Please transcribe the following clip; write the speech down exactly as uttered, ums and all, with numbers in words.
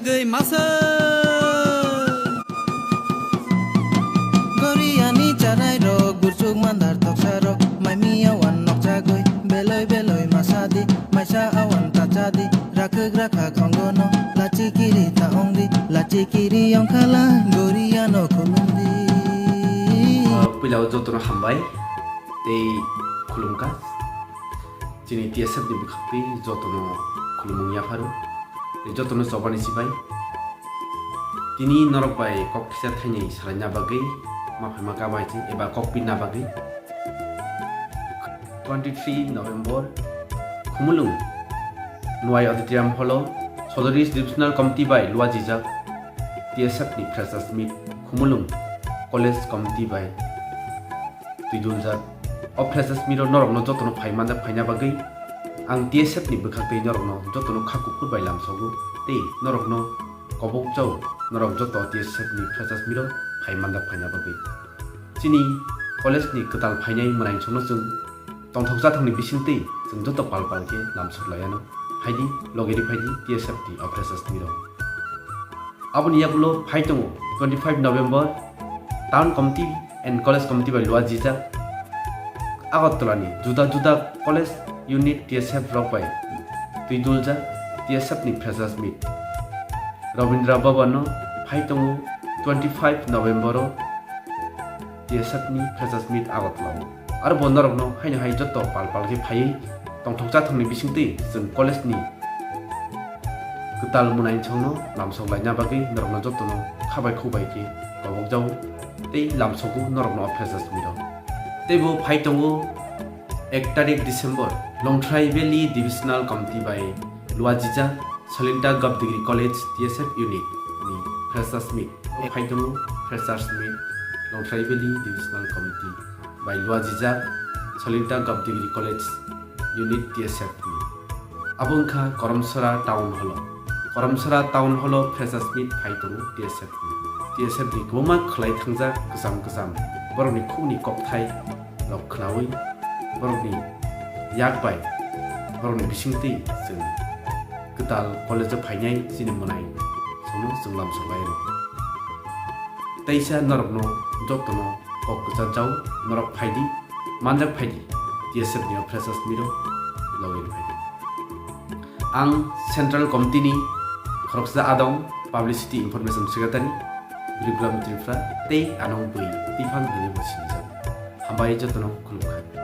Gwi masa. Goriani charai rok, gurchuk mandar toksa rok, maimiya wan nokchagwi, beloi beloi masadi, maisa awan tachadi, rakhwk rakhak ongono, lachikiri ta ongdi, lachikiri ongkhala, Goriano khulumdi. Ah, puila o jotono hambai tei khulumkha. Chini T S F ni bwkhak tei jotono khulumung yapharo. Tei jotono chobani chibai. Tini norok bai kok thisa thaini salaina bagwi, ma phaima kabai se eba kok pinna bagwi. Twenty three November, Khumulwng, Nwai Auditorium Hall o, Sodori Divisional Committee bai luajijak T S F ni Freshers Meet, Khumulwng College Committee bai twiduljak. O Freshers Meet o norokno jotono phai manjak phaina bagwi ang T S F ni bwkhak tei norokno jotono kha kuphur bai lamsogo tei norokno kobok chao norok joto T S F ni Freshers Meet o phai manjak phaina bagwi. Chini college ni kwtal phainai mwnaisongno chwng tongthok chathokni bisingtwi chwng joto pal pal khe lamsok laiano. Phaidi, logeri phaidi T S F ni o Freshers Meet o. Aboni yagulo phai tongo twenty five November, Town Committee and College Committee bai luajijak Agartala ni juda juda college unit T S F rok bai twiduljak T S F ni Freshers Meet. Rabindra Bhavan no phai tongo twenty five November o T S F ni Freshers Meet Agartala o. Aro bo norokno haino hai joto pal pal khe phaiwi tongthok chathokni bisingtwi chwng college ni kwtal mwnaisongno lamsok laina bagwi norokno jotono khabai khubai khe kobok jao tei lamsogo norokno o Freshers Meet o. Tei bo phai tongo ek tarik December, Longtharai Valley Divisional Committee bai luajijak Salinta Gap Degree College T S F Unit ni Freshers Meet. Phai tongo Freshers Meet, Longtharai Valley Divisional Committee bai luajijak Salinta Gap Degree College Unit T S F ni. Abo wngkha Karamsara Town Hall o. Karamsara Town Hall o Freshers Meet phai tongo T S F ni. T S F ni kwbangma khwlai thangjak kwcham kwcham borokni khukni kokthai rok khwnaui borokni yak bai borokni bisingtwi chwng kwtal college o phainai chini mwnaisongno chwng lamsok lai rw. Teisa norokno jotono kok kwchajao, norok phaidi, manjak phaidi, T S F ni o Freshers Meet o login phaidi. Ang Central Committee ni khoroksa adong, Publicity Information Secretary, Birigram Tripura, tei ano bui Tiphang hwnwi bo sinijak. Hambai jotono khulumkha.